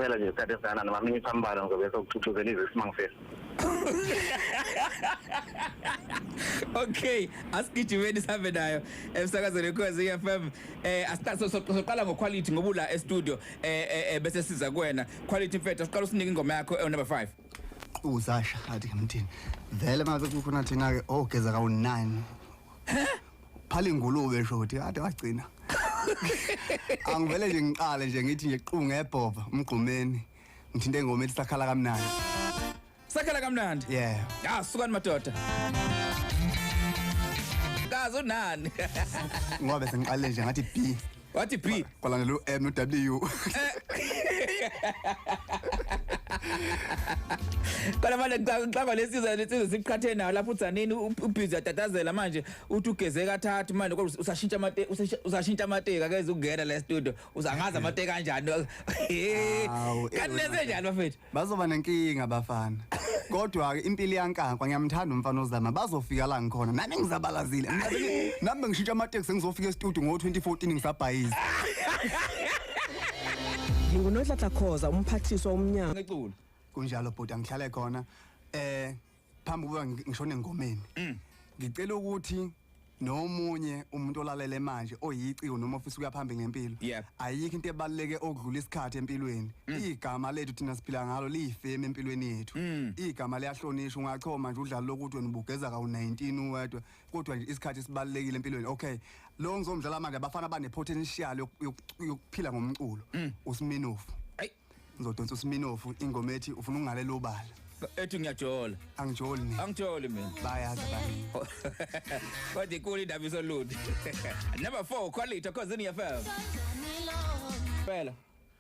Ngicela nje isikhathi esingakanani noma minutes ambalwa ngizobe sokuthuthuzela izwi simangifisa. Okay, asigijimeni sihambe nayo emsakazweni Ukhozi FM. Asiqala ngoquality ngoba ula e-studio bese siza kuwena. Quality mfethu, asiqala usinike ingoma yakho number 5. Uzasha athi ngemthini. Vele mabe kukhona thina ke ogeza kawu 9. Phala ingulube shoti kade wagcina. Angivele nje ngiqale nje ngithi nje qu ngebhova umgqumeni. Ngithinte ingoma ethi sakhala kamnandi. Sakhala kamnandi. Yeah. Ah, sukani madoda. Kazi unani? Ngoba sengiqale nje ngathi B. Wathi B. Kwalandela u-M no-W. Kodwa manje ngicabanga lesizwe siqhathe nayo lapho uTsanini ubhizi atatazela manje uthi ugeze kathathu manje kodwa usashintsha amate usashintsha amateka akeze ukungena la studio uzangaza amateka kanjani. Kanti nenze njani bafethu? Bazoba nenkinga bafana. Kodwa ke impilo iyankankwa ngiyamthanda umfana ozama bazofika la ngikhona nami ngizabalazile. Nami ngishintsha amateksi ngizofika e-studio ngo-2014 ngisabhayiza. NginguNonhlanhla Khoza umphathiswa womnyango. Ngeculo. Kunjalo bhuti angihlale khona phambi kuba ngishone engomeni. Ngicela ukuthi nomunye umuntu olalele manje oyiciko noma ofisa ukuya phambili ngempilo ayikho into ebaluleke okudlula isikhathi empilweni. Igama lethu thina siphila ngalo liyifeme empilweni yethu. Igama liyahlonishwa ungachoma nje udlala lokuthi wena ubugeza kawu-19 uwedwa kodwa nje isikhathi sibalulekile empilweni. Okay, lo ngizomdlala manje abafana bane potential yokuphila ngomculo. uSminofu. Ngizodonsa uSminofu ingoma ethi ufuna ukungalela ubala. Ethi ngiyajola. Angijoli mina. Angijoli mina. Bayazi abanye. Kodwa inkulu indaba isoludi. Number 4 Quality Ukhozini FM. Phela.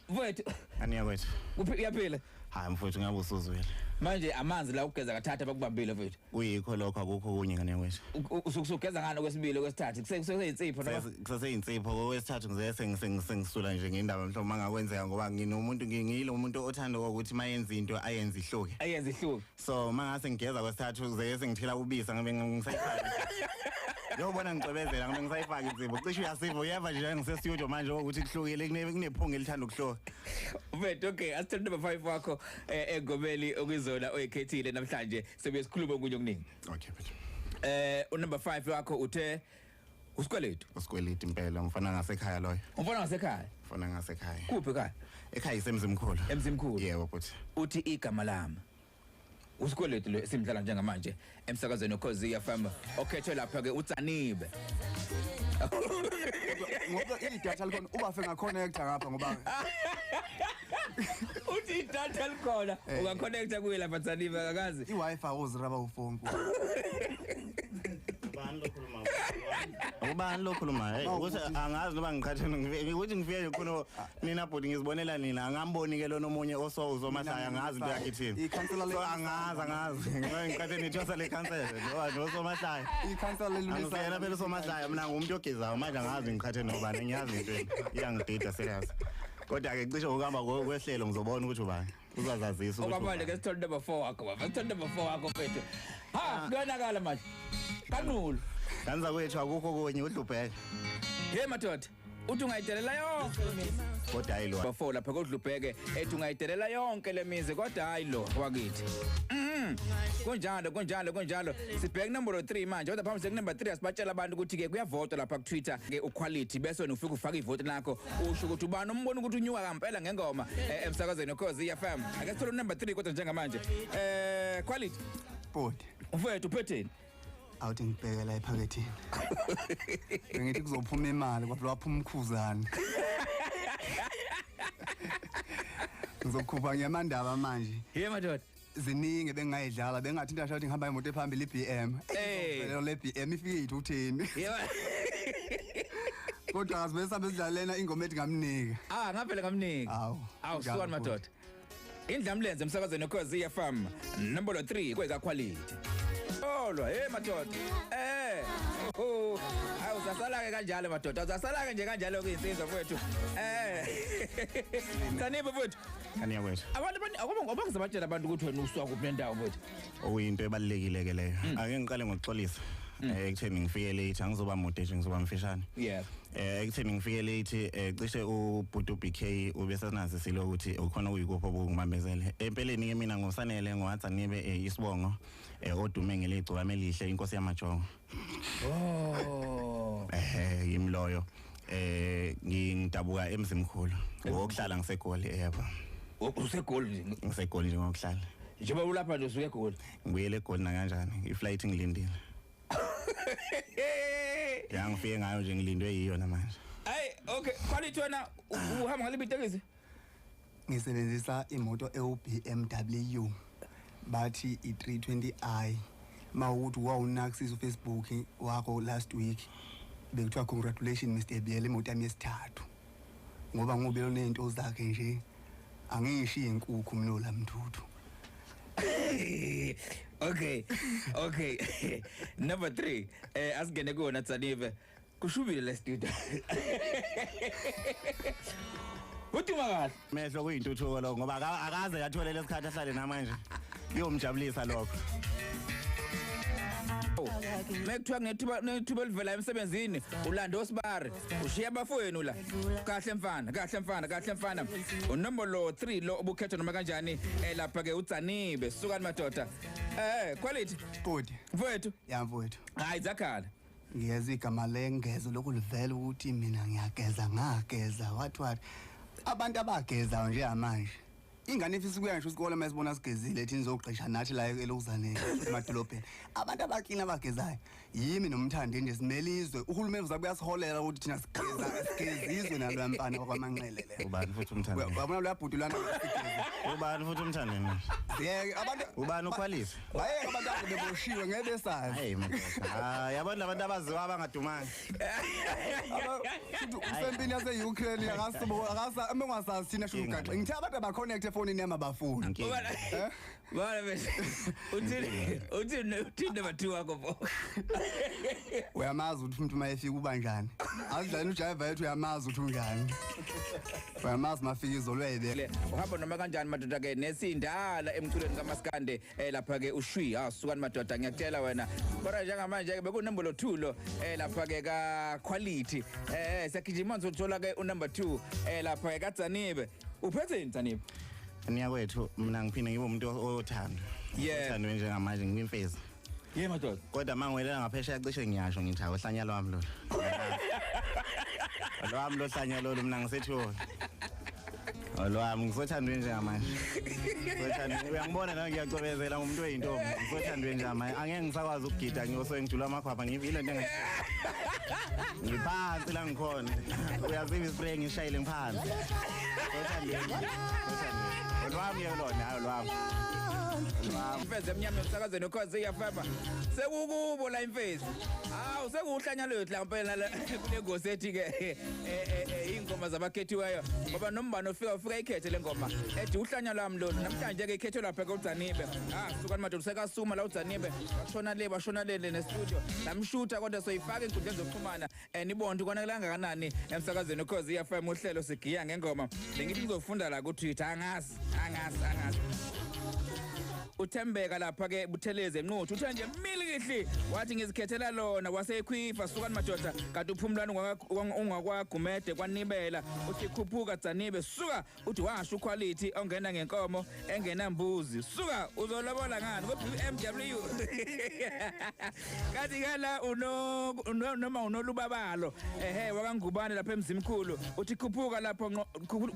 Mfowethu. Aniya kwethu. Uyaphila? Hayi mfowethu ngabe usuzwile. Manje amanzi la ukugeza kathathu abakubambile mfowethu. Kuyikho lokho akukho kunye ngane kwethu. Usugeza ngani okwesibili okwesithathu? Kuseyintsipho noma? Kuseseyintsipho okwesithathu ngize sengisula nje ngendaba mhlawumbe mangakwenzeka ngoba nginomuntu ngiyilo umuntu othanda ukuthi mayenza into ayenze ihluke. Ayenze ihluke. So mangase ngigeza kwesithathu kuze sengithela ubisa ngabe ngisayifaka. Yobona ngicwebezela ngabe ngisayifaka insipho. Cishe uyasiva uyeva nje ngise studio manje ukuthi kuhlukile kunephunga elithanda ukuhluka. Mfethu okay, asithole number 5 wakho engomeli okuyizona oyikhethile namhlanje sebuye sikhulume okunye okuningi. Okay mfethu. Unumber 5 wakho uthe usikweletu. Usikweletu impela umfana ngasekhaya loyo. Umfana ngasekhaya? Umfana ngasekhaya. Kuphi ekhaya? Ekhaya isemzimkhulu. Emzimkhulu. Yebo futhi. Uthi igama lami. Usikweletu lo esimdlala njengamanje emsakazweni Ukhozi FM okhethwe lapha ke uTsanibe. Ngoba idatha likhona ubafe ngaconnecta ngapha ngoba uthi idatha likhona ungaconnecta kuye lapha Tsanibe akakazi. I-Wi-Fi uziraba ufoni. Ubani lo khuluma? Hey ukuthi angazi noba ngiqhathene ukuthi ngifike nje khona nina bhuti ngizibonela nina angamboni ke lona omunye osomahlaya angazi into yakhe ithini. Ikhansela le angazi ngiqhathene ithosa le khansela nosomahlaya. Ikhansela lelulisa. Angiyena phela usomahlaya mina ngumuntu ogezayo manje angazi ngiqhathene nobani ngiyazi into iyangidida serious. Kodwa ke cishe ukuhamba kwehlelo ngizobona ukuthi ubani. Uzazazisa ukuthi. Okwamanje ke sithole number 4 wakho baba. Sithole number 4 wakho mfethu. Ha, kuyonakala manje. Kanqulu. Kanza kwethu akukho kunye udlubheke. Hey madoda, uthi ungayidelela yonke lemizi. Kodwa hayi lo. Bafo lapha kodlubheke ethi ungayidelela yonke lemizi kodwa hayi lo wakithi. Kunjalo kunjalo kunjalo. Sibheke number 3 manje. Kodwa phambi number 3 asibatshela abantu ukuthi ke kuyavotwa lapha ku Twitter ke uQuality bese wena ufika ufaka ivote lakho usho ukuthi ubani umbona ukuthi unyuka ngempela ngengoma emsakazweni Ukhozi FM. Ake sithole number 3 kodwa njengamanje. Quality. Bhuti. Mfethu uphetheni? Awuthi ngibheke la ephakethini. Ngithi kuzophuma imali kwavela waphuma umkhuzane. Ngizokhupha ngemandaba manje. Yebo madoda. Ziningi bengayidlala bengathi into asho ngihamba imoto ephambili iBM. Eh le BM ifike yithu uthini? Yebo. Kodwa asibe sabe sidlalena ingoma ethi ngamnika. Ah ngavele ngamnika. Awu. Awu suwani madoda. Indlamlenze emsakazweni Ukhozi FM number 3 kweka Quality. Olwa hey madoda. Oh awusasala ke kanjalo madoda. Awusasala ke nje kanjalo kuyinsizwa mfowethu. Tsanibe mfowethu. Aniya kwethu. Abantu ngoba ngizobatshela abantu ukuthi wena usuka kuphi nendawo mfowethu. Okuyinto ebalulekile ke leyo. Ake ngiqale ngokuxolisa. Ekutheni ngifike late angizoba mude nje ngizoba mfishane. Yeah. Ekutheni ngifike late, cishe uBhutu BK ubesenazisile ukuthi ukhona uyikuphi obungibambezele. Empeleni ke mina ngosanele ngowatsanibe isibongo odume ngeligcokama elihle inkosi yamajongo. Oh. Yimloyo. Ngidabuka eMzimkhulu. Ngokuhlala ngiseGoli yebo. UseGoli nje. NgiseGoli nje ngokuhlala. Njengoba ulapha nje usuke eGoli. Ngibuyele eGoli na kanjani? Iflight ngilindile. Ya ngifike ngayo nje ngilindwe yiyo namanje. Hey, okay, quality wena uhamba ngaliphi itekisi? Ngisebenzisa imoto ewu BMW bathi i320i. Mawukuthi wawunakusisa uFacebook wakho last week bekuthiwa congratulations Mr Biyela, imoto yami yesithathu. Ngoba ngubelo nezinto zakhe nje angishiyi inkukhu mina lamthuthu. Okay. Okay. Number 3. Asingene kuona Tsanive. Kushubile le studio. Uthuma kahle. Mehlo kuyintuthuko lokho ngoba akaze yathole lesikhathi ahlale namanje. Kuyomjabulisa lokho. Mekuthiwa kunethuba nethuba elivela emsebenzini ulanda osibari ushiya abafowenu la. Kahle mfana, kahle mfana, kahle mfana. Unombolo 3 lo obukhethwa noma kanjani lapha ke uTsanibe. Sukani madoda. Quality. Good. Mfowethu. Ya mfowethu. Hayi zakhala. Ngiyeza igama lengezo lokulivela ukuthi mina ngiyageza ngageza wathi wathi abantu abagezayo nje manje. Ingane ifisa ukuya ngisho isikole mayisibona sigezile ethi nizogqisha nathi la elokuzaneni emadolobheni. Abantu abaklina abagezayo yimi nomthandi nje simelizwe uhulumeni uzabe uyasiholela ukuthi thina sigeza sigezizwe nalwamfana wakwamanxele le. Ubani futhi umthandi? Wabona luyabhuti lwana sigeza. Ubani futhi umthandi manje? Yeke abantu ubani ukhwalisa? Bayeke abantu abeboshiwe ngeke besazi. Hey madoda. Hayi yabona labantu abaziwa abangadumanga. Futhi usempini yase Ukraine akasibo akasa emengasazi thina shugaxe. Ngithe abantu abaconnect efonini yami abafuni. Bana bese uthini uthini number 2 wakho bo. Uyamazi ukuthi umuntu mayefika ubanjani. Azidlala uJive yethu uyamazi ukuthi unjani. Uyamazi mafika izolo uyayibeka. Uhamba noma kanjani madoda ke nesindala emculweni kaMaskande lapha ke ushwi sukani madoda ngiyakutshela wena. Kodwa njengamanje ke bekunombolo 2 lo lapha ke ka quality. Siyagijima uzothola ke unumber 2 lapha ke kaTsanibe. Uphethe yini Tsanibe? Niyakwethu mina ngiphinde ngibe umuntu othando. Othandwe njengamanje ngimfezi. Yebo madoda. Kodwa mangiwelela ngaphesheya cishe ngiyasho ngithi awuhlanya lwami lolu. Lwami lohlanya lolu mina ngisethu. Lwami ngisothandwe njengamanje. Ngisothandwe uyangibona la ngiyacobezela ngumuntu oyintombi. Ngisothandwe njengamanje. Angeke ngisakwazi ukugida ngiyosoye ngijula amakhwapha ngivile into engathi. Ngiphansi la ngikhona. Uyaziva ispray ngishayile ngiphansi. Sothandwe. Lwami yolona lwami. Imfezi emnyama emsakazweni ukhozi iyafeba. Sekukubo la imfezi. Hawu sekuhlanya lethu la impela kule ngosi ethi ke ingoma zabakhethiweyo ngoba nombani ofika ikhethe lengoma ethi uhlanya lwami lolu namhlanje ke ikhethe lapha ke uTsanibe. Sukani madoda sekasuma la uTsanibe bashona le bashona le ne studio lamshutha kodwa soyifaka inkundleni zokuxhumana nibonke konakala kangakanani emsakazweni ukhozi iyafema uhlelo sigiya ngengoma. Bengithi ngizofunda la ku Twitter angazi. Uthembeka lapha ke Buthelezi eNquthu uthe nje milikihli wathi ngizikhethela lona wasekhwifa sukani madoda kanti uphumlani ungakwagumede kwanibela uthi khuphuka Tsanibe suka uthi washo quality ongena ngenkomo engenambuzi suka uzolobola ngani ku BMW kanti kala uno noma unolubabalo wakangubane lapha eMzimkhulu uthi khuphuka lapho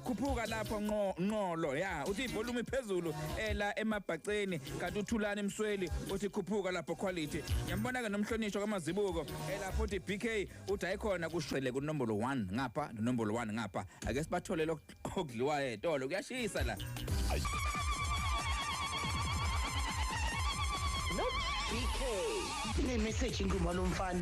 khuphuka lapho nqolo ya uthi ivolume iphezulu ela emabhaceni kanti uthulani Msweli uthi khuphuka lapho quality. Ngiyambona ke nomhlonishwa kaMazibuko elapho uthi BK uthi ayikhona kushwele kunombolo 1 ngapha nonombolo 1 ngapha ake sibathole lokudliwayo etolo kuyashisa la. No BK ne message ingoma lomfana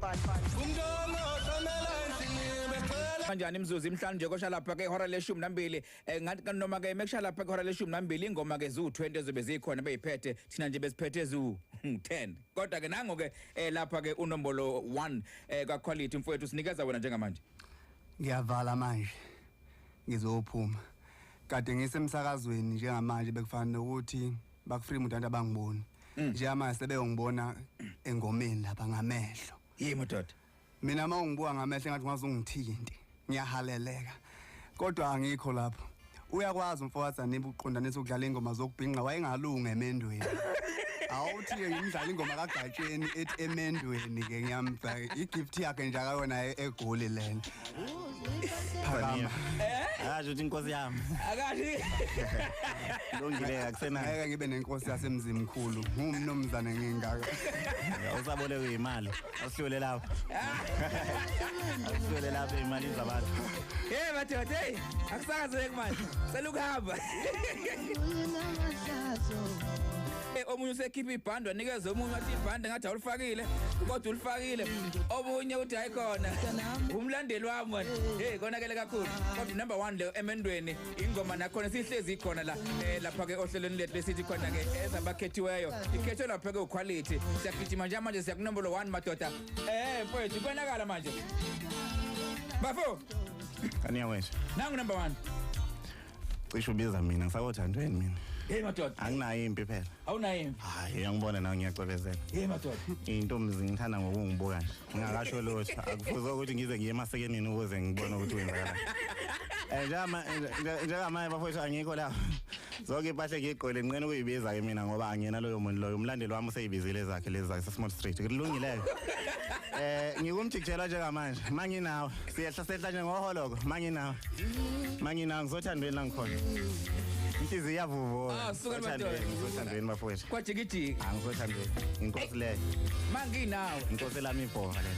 kanjani imzuzu imhlanu nje kosha lapha ke ihora le-12 ngathi noma ke mekusha lapha ke ihora le-12 ingoma ke zu20 ezobe zikhona beyiphethe thina nje besiphethe zu10 kodwa ke nango ke lapha ke unombolo 1 ka quality mfowethu sinikeza wena njengamanje. Ngiyavala manje ngizophuma kade ngisemsakazweni njengamanje bekufana nokuthi bakufree umuntu abangiboni njengamanje sebeyongibona engomeni lapha ngamehlo. Yebo madoda. Mina uma ungibuka ngamehlo engathi ungaze ungithinte ngiyahaleleka, kodwa angikho lapho. Uyakwazi umfowazane uqondanisa ukudlala ingoma zokubhinqa, wayengalunga emendweni. Awuthi ke ngimdlala ingoma kaGatsheni ethi emendweni ke ngiyamva igift yakhe nje akayona eGoli lena. Phakama. Akazi ukuthi inkosi yami. Akazi. Lungile akusenayo. Ngeke ngibe nenkosi yasemzimkhulu. Ngumnomzane ngingaka. Awusabolekwe imali. Asihlule lapho. Asihlule lapho imali zabantu. Hey madoda, hey, akusakazeki manje. Selukuhamba. Omunye usekhipha ibhandi wanikeza omunye wathi ibhandi ngathi awulifakile kodwa ulifakile, omunye uthi hayi khona umlandeli wami wena. Hey konakele kakhulu, kodwa number 1 le emendweni ingoma nakhona sihlezi ikhona la lapha ke ohlelweni lethu lesithi khona ke ezabakhethiweyo ikhethwe lapha ke uquality. Siyagijima nje manje siya kunombolo 1 madoda. Mfowethu konakala manje bafo kaniya wethu nangu number 1. Cishe ubiza mina ngisakothandweni mina. Hey madoda, anginayo impi phela. Awunayo impi? Hayi uyangibona nawe ngiyacwebezela. Hey madoda, intombi ngithanda ngokungibuka nje ngingakasho lutho. Akufuze ukuthi ngize ngiye emasekenini ukuze ngibone ukuthi wenzakala. Njengamanje bafowethu angikho lapho. Zonke impahla engiyigqokile nginqena ukuyibiza ke mina ngoba angiyena loyo muntu loyo. Umlandeli wami useyibizile ezakhe lezi zakhe Small Street. Kulungile. Ngikumjikijela njengamanje manginawe siyehla sehla nje ngoholoko manginawe ngizothandweni la ngikhona. Inhliziyo iyavuvuka. Ah suka madoda, ngizothandweni bafowethu. Kwajikijiki. Angizothandweni. Inkosi leyo. Manginawe. Inkosi lami ibhova leyo.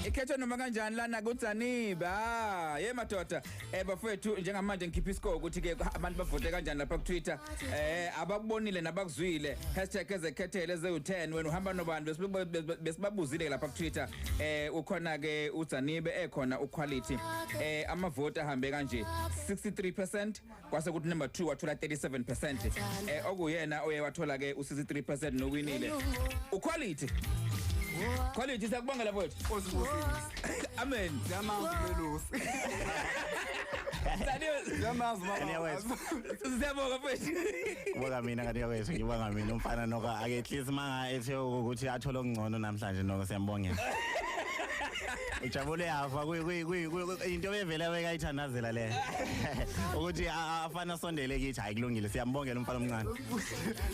Ikhethwe noma kanjani lana kuTsaniba. Ye madoda, bafowethu njengamanje ngikhipha iscore ukuthi ke abantu bavote kanjani lapha ku Twitter. Abakubonile nabakuzwile #ezekhethele ezewu10 wena uhamba nobani besibabuzile lapha ku Twitter. Ukhona ke uTsanibe ekhona uQuality. Amavoti ahambe kanje 63% kwase kuthi number 2 wathola 37%. Okuyena oye wathola ke u63% nowinile. uQuality. Quality siyakubonga mfowethu. Amen. Siyamazi melusi. Siyamazi baba. Siyabonga mfowethu. Ngibonga mina kanti wethu, ngibonga mina umfana noko ake at least manga ethe ukuthi athole okungcono namhlanje noko siyambongela. Ujabule yafa into evele bekayithandazela le. Ukuthi afana sondele kithi hayi kulungile siyambongela umfana omncane.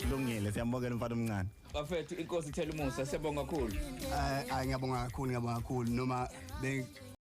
Kulungile siyambongela umfana omncane. Bafethu inkosi ithela umusa siyabonga kakhulu. Hayi ngiyabonga kakhulu ngiyabonga kakhulu noma